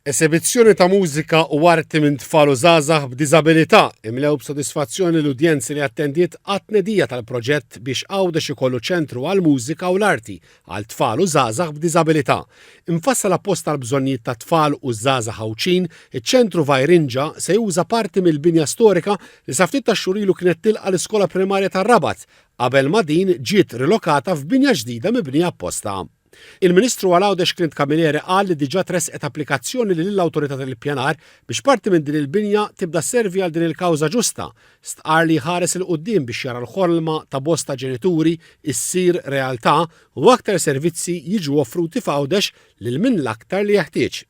Esebizzjoni ta' mużika u arti minn tfal u żgħażagħ b'diżabilità imlew b'sodisfazzjoni l-udjenzi li attendiet għat-tnedija tal-proġett biex Għawdex ikollu ċentru għall-mużika u l-arti għal tfal u żgħażagħ b'diżabilità. Imfassal apposta għall-bżonnijiet tat-tfal u ż-żgħażagħ Għawdxin, iċ-ċentru Vajrinġa se juża parti mill-binja storika li sa ftit tax-xhur ilu kienet tilqa' l-iskola primarja tar-Rabat qabel ma din ġiet rilokata f'binja ġdida mibnija apposta. Il-Ministru għal Għawdex Clint Camilleri qal li diġà tressqet applikazzjoni lill-Awtorità tal-Ippjanar biex parti minn din il-binja tibda sservi għal din il-kawża ġusta. Stqarr li jħares 'il quddiem biex jara l-ħolma ta' bosta ġenituri ssir realtà u aktar servizzi jiġu offruti f'Għawdex lil min l-aktar li jeħtieġ.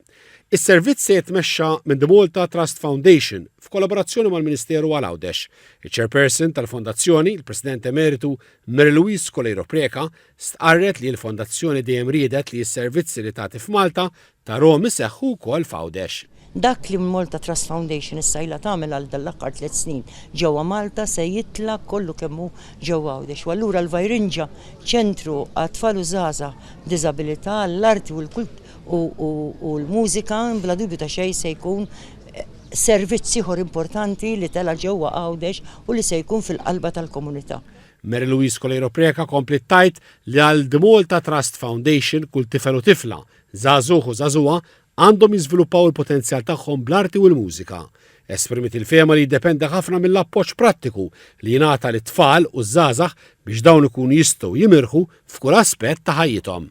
Is-servizz se jitmexxa minn The Malta Trust Foundation f'kollaborazzjoni mal-Ministeru għal Għawdex. Iċ-Chairperson tal-Fondazzjoni, il-President Emeritu Mary Louise Coleiro Preca, Stqarret li l-Fondazzjoni dejjem riedet li s-servizzi li tagħti f'Malta tarahom iseħħu wkoll f'Għawdex. Dak li Malta Trust Foundation issa ilha tagħmel għal dan l-aħħar tliet snin ġewwa Malta se jitla' kollu kemm hu ġewwa Għawdex. U allura l-Vajrinġa, ċentru għat-tfal u żgħażagħ b'diżabilità, għall-arti u l-mużika, bla dubju ta' xejn se jkun servizz ieħor importanti li tela' ġewwa Għawdex u li se jkun fil-qalba tal-komunità. Mary Louise Coleiro Preca kompliet tgħid li għal The Malta Trust Foundation kull tifel u tifla, żagħżugħ u żagħżugħa għandhom jiżviluppaw il-potenzjal tagħhom bl-arti u l-mużika. Esprimiet il-fehma li jiddependi ħafna mill-appoġġ prattiku li jingħata lit-tfal u ż-żgħażagħ biex dawn ikunu jistgħu jimirħu f'kull aspett ta' ħajjithom.